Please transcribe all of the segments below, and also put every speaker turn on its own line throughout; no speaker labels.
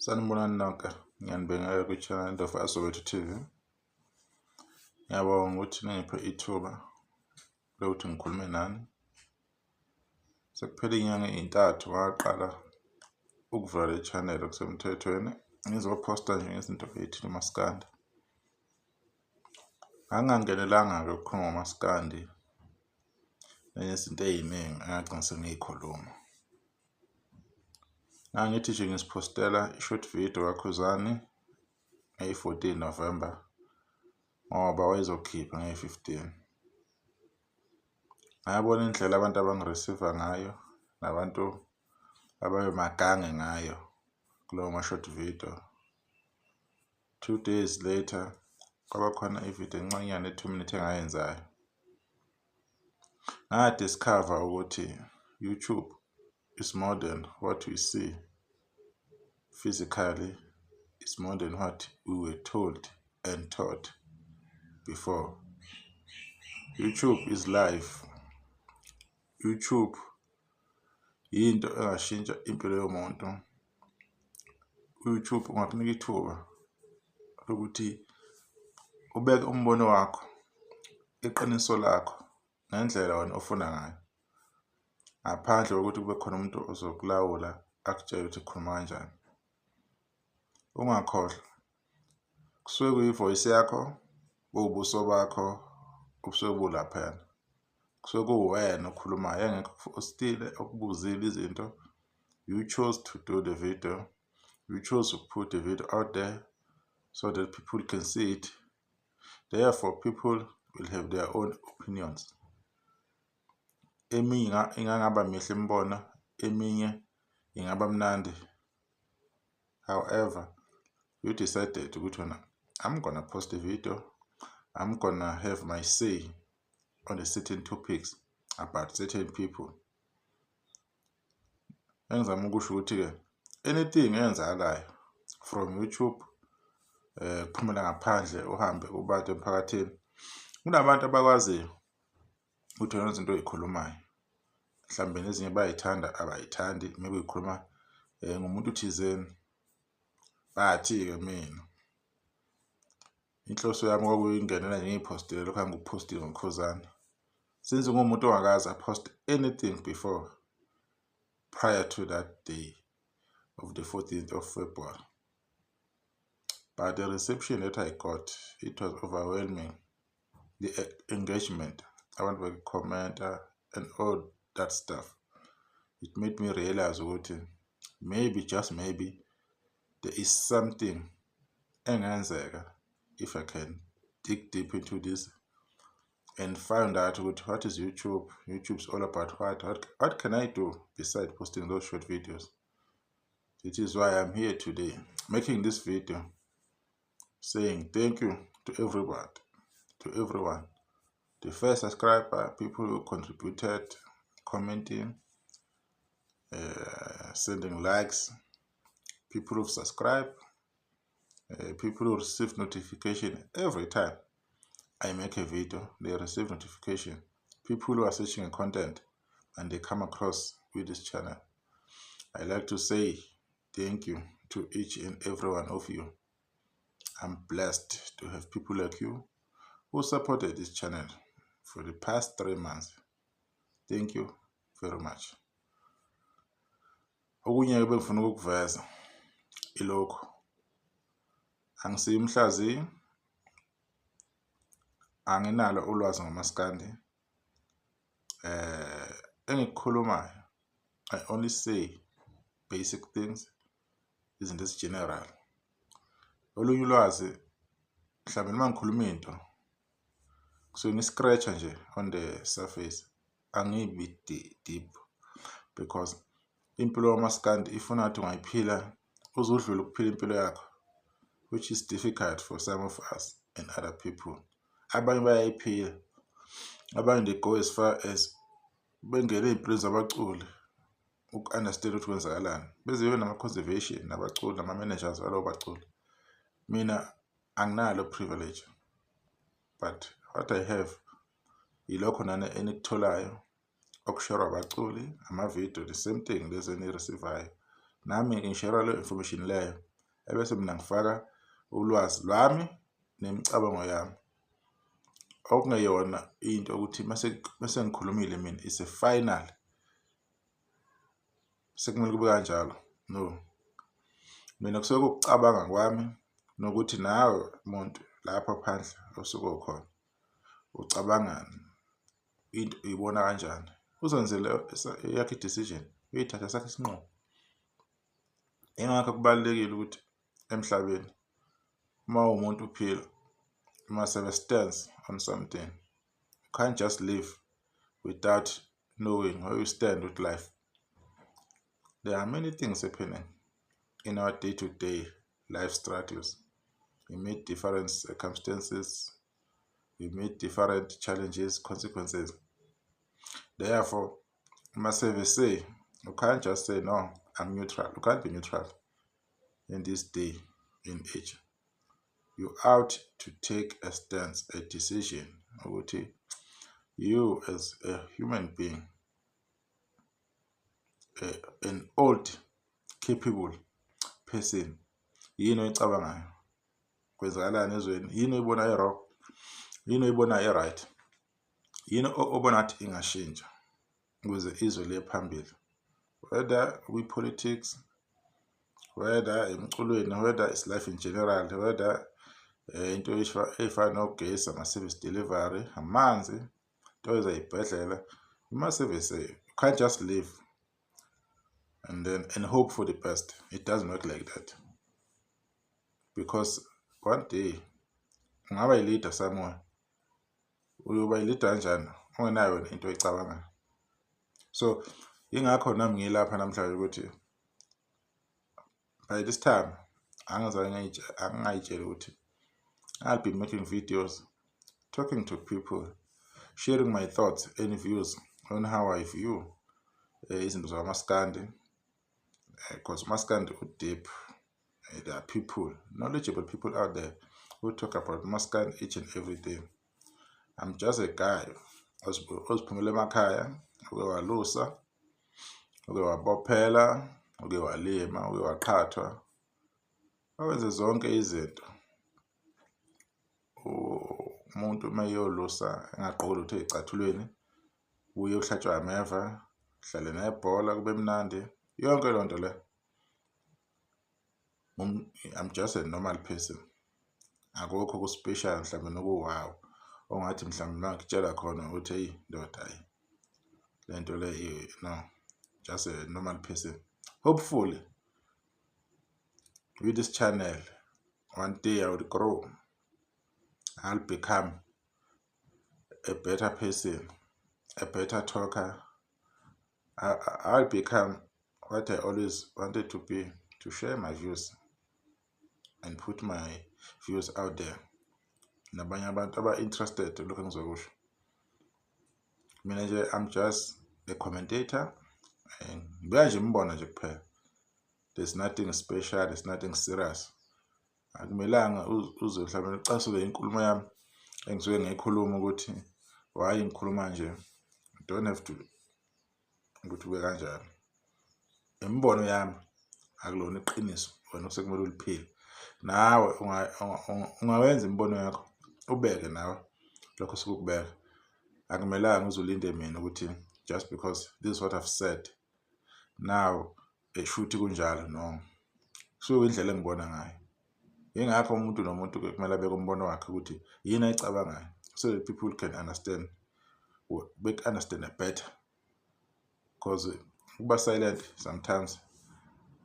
Sanibonani nonke, ngiyanibingelela kwi-channel Ndofa Soweto TV. Ngiyabonga ukuthi ningiphe ithuba lokuthi ngikhulume nani. Sekuphele iy'nyanga ey'ntathu ngaqala ukuvula le channel okusemthethweni, ngizophosta nje ngezinto ey'thile umaskandi. Ngangingangenelanga-ke ukukhuluma ngomaskandi nezinto ey'ningi engagcina sengiyikhuluma. Ngangithi nje ngiziphostela i-short video kaKhuzani ngeyi-14 November ngoba wayezokhipha ngeyi-15. Ngabona indlela abantu abangi-receive-a ngayo nabantu ababemagange ngayo kulowo ma-short video. 2 days later kwaba khona ividiyo encanyana e-2 minute engayenzayo. Nga-discover ukuthi YouTube is more than what we see physically, is more than what we were told and taught before. YouTube is life. YouTube yinto engashintsha impilo yomuntu. YouTube ungakunika ithuba lokuthi ubeke umbono wakho, iqiniso lakho ngendlela wena ofuna ngayo, ngaphandle kokuthi kube khona umuntu ozokulawula akutshele ukuthi khuluma kanjani. Ungakhohlwa, kusuke kuyi-voice yakho, kuwubuso bakho obusuke bulaphayana. Kusuke kuwuwena okhulumayo engekho okufostile, okubuzile izinto. You chose to do the video, you chose to put the video out there so that people can see it. Therefore, people will have their own opinions. Eminye ingangaba mihle imibono, eminye ingaba mnandi. However, you decided ukuthi wena, I'm gonna post a video, I'm gonna have my say on a certain topics about certain people. Engizama ukusho ukuthi-ke anything eyenzakalayo from YouTube kuphumela ngaphandle, uhambe kubantu emphakathini, kunabantu abakwaziyo ukuthi wena izinto oy'khulumayo mhlawumbe nezinye bayay'thanda, abayithandi, maybe uyikhuluma ngomuntu thizeni. Bathi-ke mina inhloso yami kwakuyingenela nje ngiy'phostele lokhu engikuphostile ngoKhuzani, since nguwumuntu ongakaze a-post anything before, prior to that day of the 14th of February. But the reception that I got, it was overwhelming. The engagement, abantu bekhomenta and all that stuff, it made me realize ukuthi maybe, just maybe, there is something engenzeka if I can dig deep into this and find out ukuthi what is YouTube, YouTube's all about, what can I do beside posting those short videos. It is why I'm here today making this video, saying thank you to everybody, to everyone, the first subscriber, people who contributed, commenting, sending likes, people who subscribe, people who receive notification every time I make a video, they receive notification, people who are searching content and they come across with this channel. I like to say thank you to each and every one of you. I'm blessed to have people like you who supported this channel for the past 3 months. Thank you very much. Okunye-ke bengifuna ukukuveza ilokhu: angisiyo umhlaziyi, anginalo ulwazi ngomaskandi. Engikukhulumayo, I only say basic things, izinto ezi-general. Olunye ulwazi, mhlawumbe noma ngikhuluma into kusuke ngi-scratch-a nje on the surface, angibi deep, because impilo kamaskandi ifuna ngathi ungayiphila uze udlule ukuphila impilo yakho, which is difficult for some of us and other people. Abanye bayayiphila, abanye they go as far as bengene ey'mpilweni zabaculi uku-understand ukuthi kwenzakalani, beze bebe nama-conservation nabaculi nama-managers walabo baculi. Mina anginalo privilege, but what I have yilokho nani enikutholayo okusherwa abaculi, amavidiyo, the same thing lezi eniyi-receive-ayo. Nami ngishera leyo information leyo. Ebese mina ngifaka ulwazi lwami nemicabango yami. Okungeyona into ukuthi mase ngikhulumile mina is a final, sekumele kube kanjalo. No, mina kusuke kukucabanga kwami nokuthi nawe muntu lapha phandle osuke ukhona ucabangani, into uyibona kanjani, uzenzele eyakho i-decision, uyithathe sakho isinqumo. Ingakho kubalulekile ukuthi emhlabeni uma uwumuntu uphila, you must have a stance on something. You can't just live without knowing where you stand with life. There are many things happening in our day-to-day life struggles. We meet different circumstances, we meet different challenges, consequences. Therefore, you must have a say. You can't just say, "No, I'm neutral." You can't be neutral in this day and age. You ought to take a stance, a decision, ukuthi you as a human being, an old, capable person, yini oyicabangayo? Kwenzakalani ezweni? Yini oyibona e-wrong? Yini oyibona e-right? Yini obona ngathi ingashintsha ukuze izwe liye phambili? Whether kwi-politics, whether emculweni, whether it's life in general, whether into ey'fana nogesi, ama-service delivery, amanzi, into ezayibhedlela, you must have a say. You can't just live and then and hope for the best. It doesn't work like that. Because one day ungaba yi-leader somewhere, uyoba yi-leader kanjani ungenayo wena into oyicabangayo? So ingakho nami ngilapha namhlanje ukuthi by this time angizange angingayitsheli ukuthi I'll be making videos, talking to people, sharing my thoughts and views on how I view izinto zakamaskandi, because umaskandi u-deep. There are people, knowledgeable people out there who talk about maskandi each and every day. I'm just a guy oziphumela emakhaya, uke walusa, uke wabophela, uke walima, uke waqhathwa, wawenze zonke izinto. Umuntu uma eyolusa engagqoki lutho ey'cathulweni, uye uhlatshwe ameva, udlale nebhola kube mnandi, yonke leyo nto le. I'm just a normal person. Akukho oku-special mhlawumbe noku-wow ongathi mhlawumbe uma ngikutshela khona ukuthi, "Eyi ndoda, hhayi le nto le." No, just a normal person. Hopefully with this channel one day I will grow. I'll become a better person, a better talker. I'll become what I always wanted to be, to share my views and put my views out there. Nabanye abantu aba-interested lokhu engizokusho. Mina nje I'm just a commentator, ngibeka nje imibono nje kuphela. There's nothing special, there's nothing serious. Akumelanga uze mhlawumbe ucasuke inkulumo yami engisuke ngiyikhuluma ukuthi why ngikhuluma nje. You don't have to ukuthi kube kanjalo. Imibono yami akulona iqiniso, wena osekumele uliphile. Nawe ungawenza imibono yakho, ubeke nawe lokho osuke ukubeka. Akumelanga uze ulinde mina ukuthi just because this is what I've said now, shuthi kunjalo. No, kusuke kuyindlela engibona ngayo. Yingakho umuntu nomuntu-ke kumele abeke umbono wakhe ukuthi yini ayicabangayo, so that people can understand, beku-understand-e better, because ukuba silent sometimes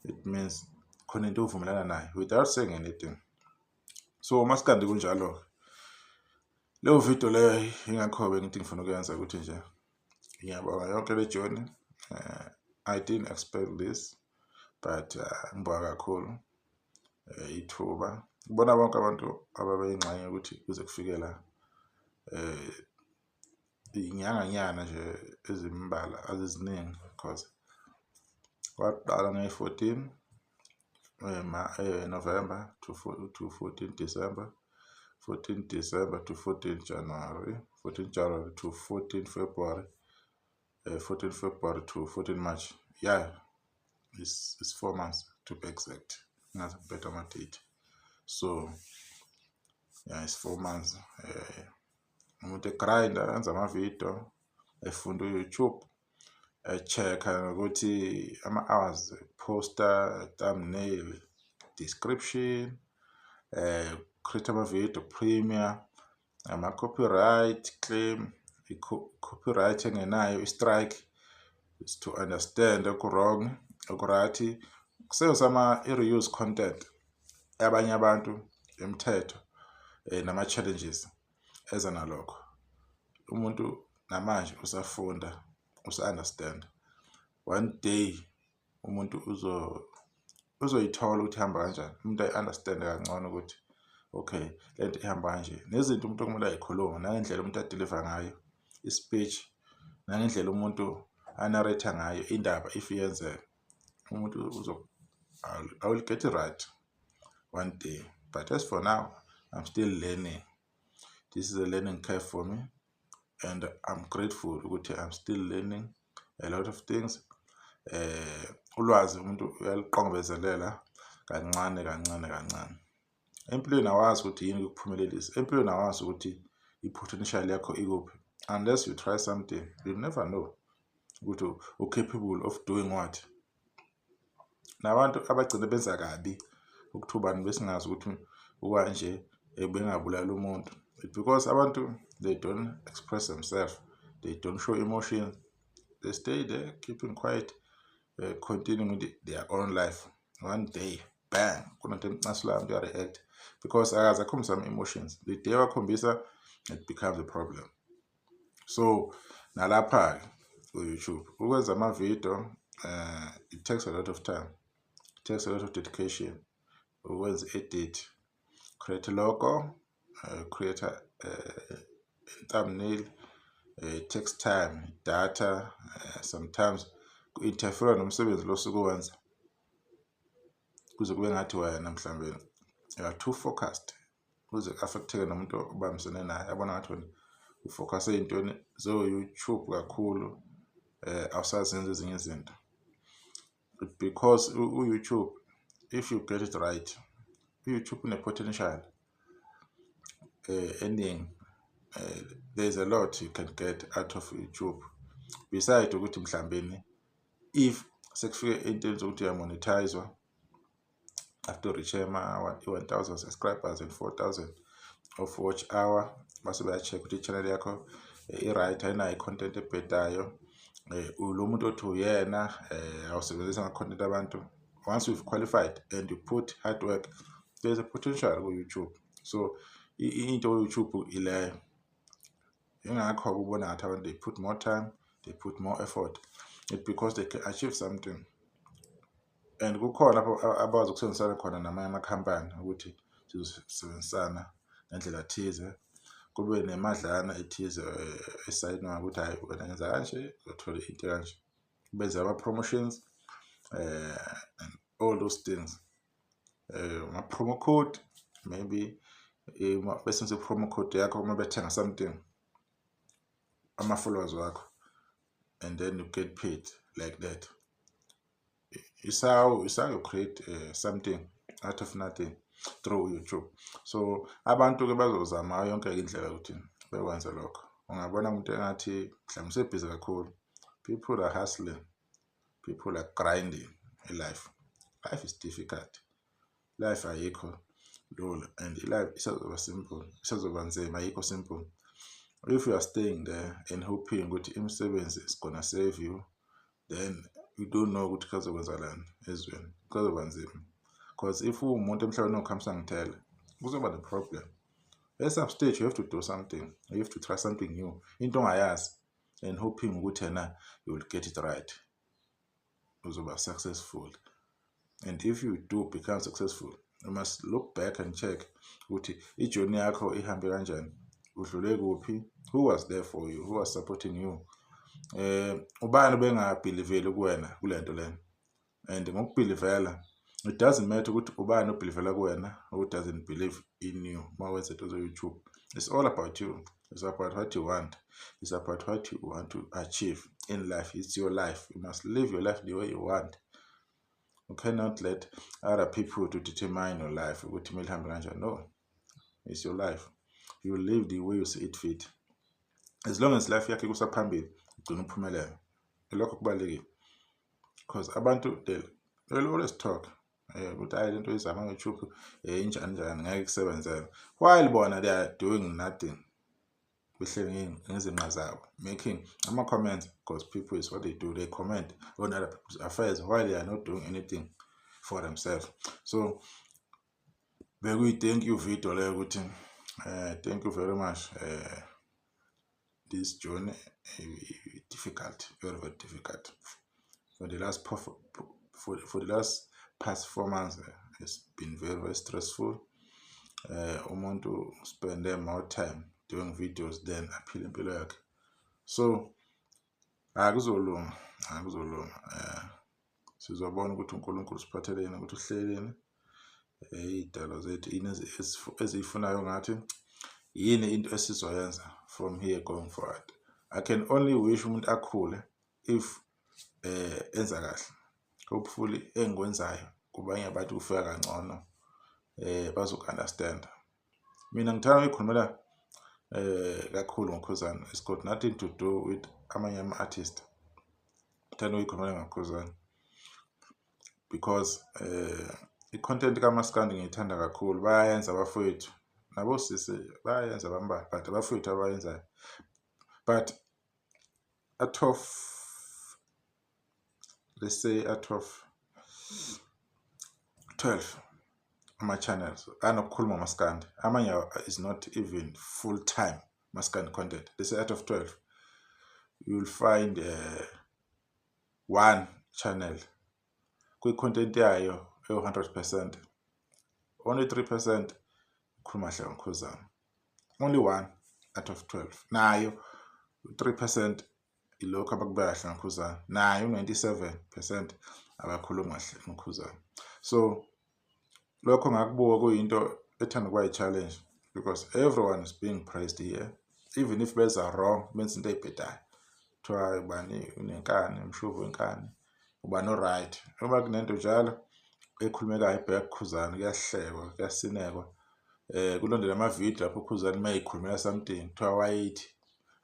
it means khona into ovumelana nayo without saying anything. So umaskandi kunjalo-ke. Leyo video leyo, ingakho-ke ngithi ngifuna ukuyenza ukuthi nje ngiyabonga yonke le journey. I didn't expect this, but ngibonga kakhulu ithuba kubona bonke abantu ababeyingxenye ukuthi kuze kufike la. Iy'nyanganyana nje ezimbalwa, aziziningi, because kwaqala ngeyi-14 November to 14 December, 14 December to 14 January, 14 January to 14 February, 14 February to 14 March. Yeah, it's 4 months to be exact. Ngaze ngibhede ama-date. So yeah, it's 4 months. Umuntu e-grinda, enza amavidiyo, efunda u-YouTube, e-check-a nokuthi ama-hours, poster, thumbnail, description, create amavidiyo, premiere, ama-copyright claim, i-copyright engenayo i-strike, is to understand oku-wrong, oku-right, kusebenzisa ama i-reuse content abanye abantu, imithetho nama-challenges eza nalokho. Umuntu namanje usafunda, usa-understand. One day umuntu uzoyithola ukuthi ihamba kanjani, umuntu ayi-understand-e kangcono ukuthi okay, lento ihamba kanje, nezinto umuntu okumele ayikhulume, nangendlela umuntu a-deliver ngayo i-speech, nangendlela umuntu a-narrate-a ngayo indaba if iyenzeka. Umuntu uzo I will get it right one day, but as for now I'm still learning. This is a learning curve for me and I'm grateful ukuthi I'm still learning a lot of things. Ulwazi umuntu uyaluqongobezelela kancane kancane kancane. Empilweni awazi ukuthi yini ekuphumelelisa, empilweni awazi ukuthi i-potential yakho ikuphi. Unless you try something, you never know ukuthi u-capable of doing what. Nabantu abagcine benza kabi ukuthi ubani besingazi ukuthi ukanje bengabulala umuntu, because abantu, they don't express themselves, they don't show emotions, they stay there keeping quiet, continuing with their own life. One day, bang, kunento emcasulayo, umuntu uya-react because akaze akhombise ama-emotions. The day wakhombisa, it becomes a problem. So nalapha-ke ku-YouTube, ukwenza amavidiyo, it takes a lot of time, it takes a lot of dedication. Ukwenza i-edit, create logo, create a thumbnail, it takes time, data, sometimes ku-interfere nomsebenzi lo osuke uwenza, kuze kube ngathi wena mhlambe you are too focused, kuze ku-affect-eke nomuntu obambisene naye, abona ngathi wena u-focus-e ey'ntweni zo-YouTube kakhulu, awusazenzi ezinye izinto. Because u-YouTube, if you get it right, u-YouTube une-potential eningi. There's a lot you can get out of YouTube beside ukuthi mhlambeni if sekufike ey'ntweni zokuthi uya-monetize-wa after reach i-1000 subscribers and 4000 of watch hour, base baya-check ukuthi i-channel yakho i-right, ayinayo i-content ebhedayo, lo muntu othi uyena awusebenzisa ama-content abantu. Once you've qualified and you put hard work, there's a potential ku-YouTube. So into ku-YouTube ileyo, ingakho ubona ngathi abantu, they put more time, they put more effort. It because they can achieve something and kukhona lapho abakwazi ukusebenzisana khona namanye amakhampani ukuthi sizosebenzisana ngendlela thize, kube nemadlana ethize esayinwayo ukuthi hhayi, wena ngenza kanje, uzothola into kanje, benze ama-promotions and all those things, ama-promo code maybe, besebenzise i-promo code yakho uma bethenga something ama-followers wakho, and then you get paid like that. It's how you create something out of nothing through YouTube. So abantu-ke bazozama yonke indlela ukuthi bekwenze lokho. Ungabona umuntu engathi mhlawumbe use-busy kakhulu. People are hustling, people are grinding in life. Life is difficult, life ayikho lula, and life isazoba simple, isazoba nzima, ayikho simple. If you are staying there and hoping ukuthi imisebenzi is gonna save you, then you don't know ukuthi kuzokwenzakalani ezweni, kuzoba nzima, because if uwumuntu emhlabeni ongakhamisa ngithela, kuzoba ne-problem. At some stage you have to do something, you have to try something new, into ongayazi, and hoping ukuthi yena you will get it right, uzoba successful. And if you do become successful, you must look back and check ukuthi i-journey yakho ihambe kanjani, udlule kuphi, who was there for you, who was supporting you, ubani benga-believe-li kuwena kule nto lena. And ngoku-believe-la, it doesn't matter ukuthi ubani o-believe-la kuwena, who doesn't believe in you. Uma wenza into zo-YouTube, it's all about you, it's about what you want, it's about what you want to achieve in life. It's your life, you must live your life the way you want. You cannot let other people to determine your life ukuthi kumele ihambe kanjani. No, it's your life, you live the way you see it fit. As long as life yakhe kusaphambili, ugcina uphumelela, lokho kubalulekile, because abantu they will always talk ukuthi hayi, lento izama nge-YouTube injani njani, ngeke kusebenzele, while bona they are doing nothing, behleli ngezinqa zabo making ama-comments, because people is what they do, they comment on other people's affairs while they are not doing anything for themselves. So bekuyi-thank you video leyo, ukuthi thank you very much. This journey difficult, very very difficult for the last past 4 months. It's been very very stressful. Umuntu spend more time doing videos than aphila impilo yakhe. So akuzolunga, akuzolunga. Sizobona ukuthi uNkulunkulu siphatheleni, ukuthi uhleleni iy'dalo zethu, yini eziyifunayo ngathi, yini into esizoyenza from here going forward. I can only wish umuntu akhule if enza kahle. Hopefully engikwenzayo kubanye abantu kufika kangcono, bazoku-understand. Mina ngithanda ukuyikhulumela kakhulu ngoKhuzani. It's got nothing to do with amanye ama-artist. Ngithanda ukuyikhulumela ngoKhuzani because i-content kaMaskandi ngiyithanda kakhulu. Bayayenza abafowethu nabosisi, bayayenza bambalwa, but abafowethu abayenzayo, but out of, let's say, out of 12 ama-channels anokukhuluma maskandi, amanye is not even full time maskandi content, let's say out of 12 you will find one channel kwi-content yayo ewu-100%, only 3% ukhuluma kahle ngoKhuzani, only one out of 12. Nayo 3% ilokhu abakubeka kahle ngoKhuzani, nayo 97% abakhulumi kahle ngoKhuzani. So lokho ngakubuka kuyinto ethanda ukuba i-challenge, because everyone is being praised here, even if benza wrong, benza into ey'bhedayo, kuthiwa ubani unenkani, umshuvu wenkani, ubani o-right. Uma kunento njalo ekhulumekayo ibheka kuKhuzani, kuyahlekwa, kuyasinekwa, kulondela amavidiyo lapho uKhuzani uma ey'khulumela something, kuthiwa wayethi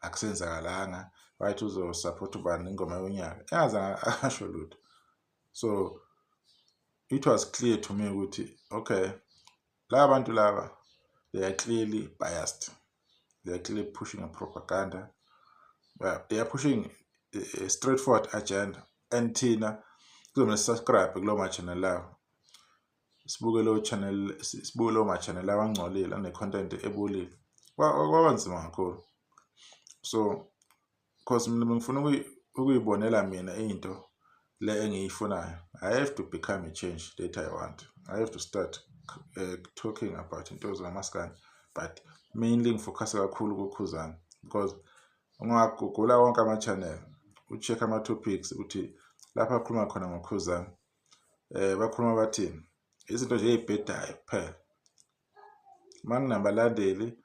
akusenzakalanga, wayethi uzo-support ubani ingoma yonyaka, engazange asho lutho. So it was clear to me ukuthi okay, laba bantu laba, they are clearly biased, they are clearly pushing a propaganda, they are pushing a straightforward agenda, and thina kuzomele subscribe kulowo ma-channel lawo, sibuke lowo channel, sibuke lowo ma-channel lawo angcolile, ane-content ebolile. Kwaba nzima kakhulu. So because mina bengifuna ukuyibonela mina into le engiyifunayo, I have to become a change that I want. I have to start talking about into zamaskandi, but mainly ngi-focus kakhulu kuKhuzani, because ungagugula wonke ama-channel, u-check ama-topics ukuthi lapha akhuluma khona ngoKhuzani, bakhuluma bathini, izinto nje ey'bhedayo kuphela. Uma kunabalandeli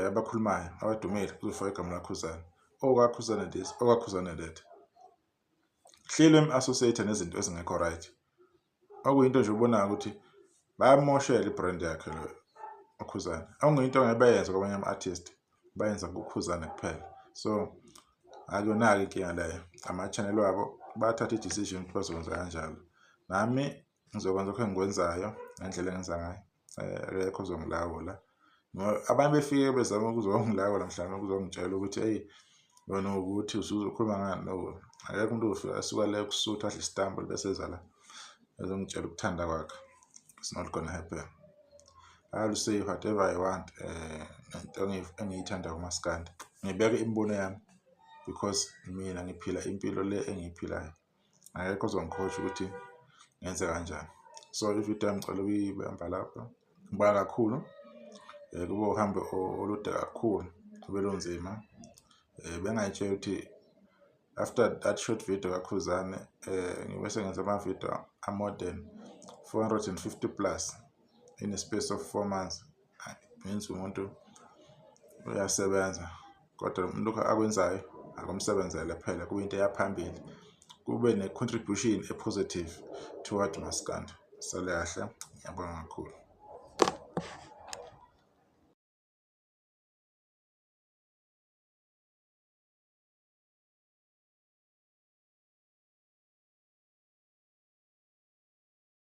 abakhulumayo abadumile, kuzofaka igama laKhuzani, okaKhuzani this, okaKhuzani that, hleli em-associate nezinto ezingekho right, okuyinto nje ubonayo ukuthi bayamoshela i-brand yakhe lo uKhuzani, okuyinto angeke bayenze kwabanye ama-artist, bayenza kuKhuzani kuphela. So akuyona-ke inkinga leyo, ama-channel wabo bathatha i-decision ukuthi bazokwenza kanjalo. Nami ngizokwenza lokho engikwenzayo ngendlela engenza ngayo, akekho ozongilawula. Abanye befike bezama ukuzongilawula, mhlawumbe ukuzongitshela ukuthi eyi, wena ukuthi usuzokhuluma ngani. No, akekho umuntu ozofika asuka le kusuthu, adle isitambu, bese eza la ezongitshela ukuthanda kwakhe. It's not gonna happen. I'll say whatever I want ngento engiyithanda kumaskandi, ngibeke imibono yami, because mina ngiphila impilo le engiyiphilayo, akekho ozongi-coach ukuthi ngenze kanjani. So ividiyo yami ngicela ukuyibamba lapho. Ngibonga kakhulu, kube uhambo olude kakhulu, kube lunzima. Bengayitshela ukuthi after that short video kaKhuzani ngibe sengenza amavidiyo a-more than 450 plus in a space of 4 months. Means umuntu uyasebenza, kodwa lokhu akwenzayo akumsebenzele phela, kuyinto eyaphambili. Kube ne-contribution e-positive toward maskandi. Sale kahle, ngiyabonga kakhulu.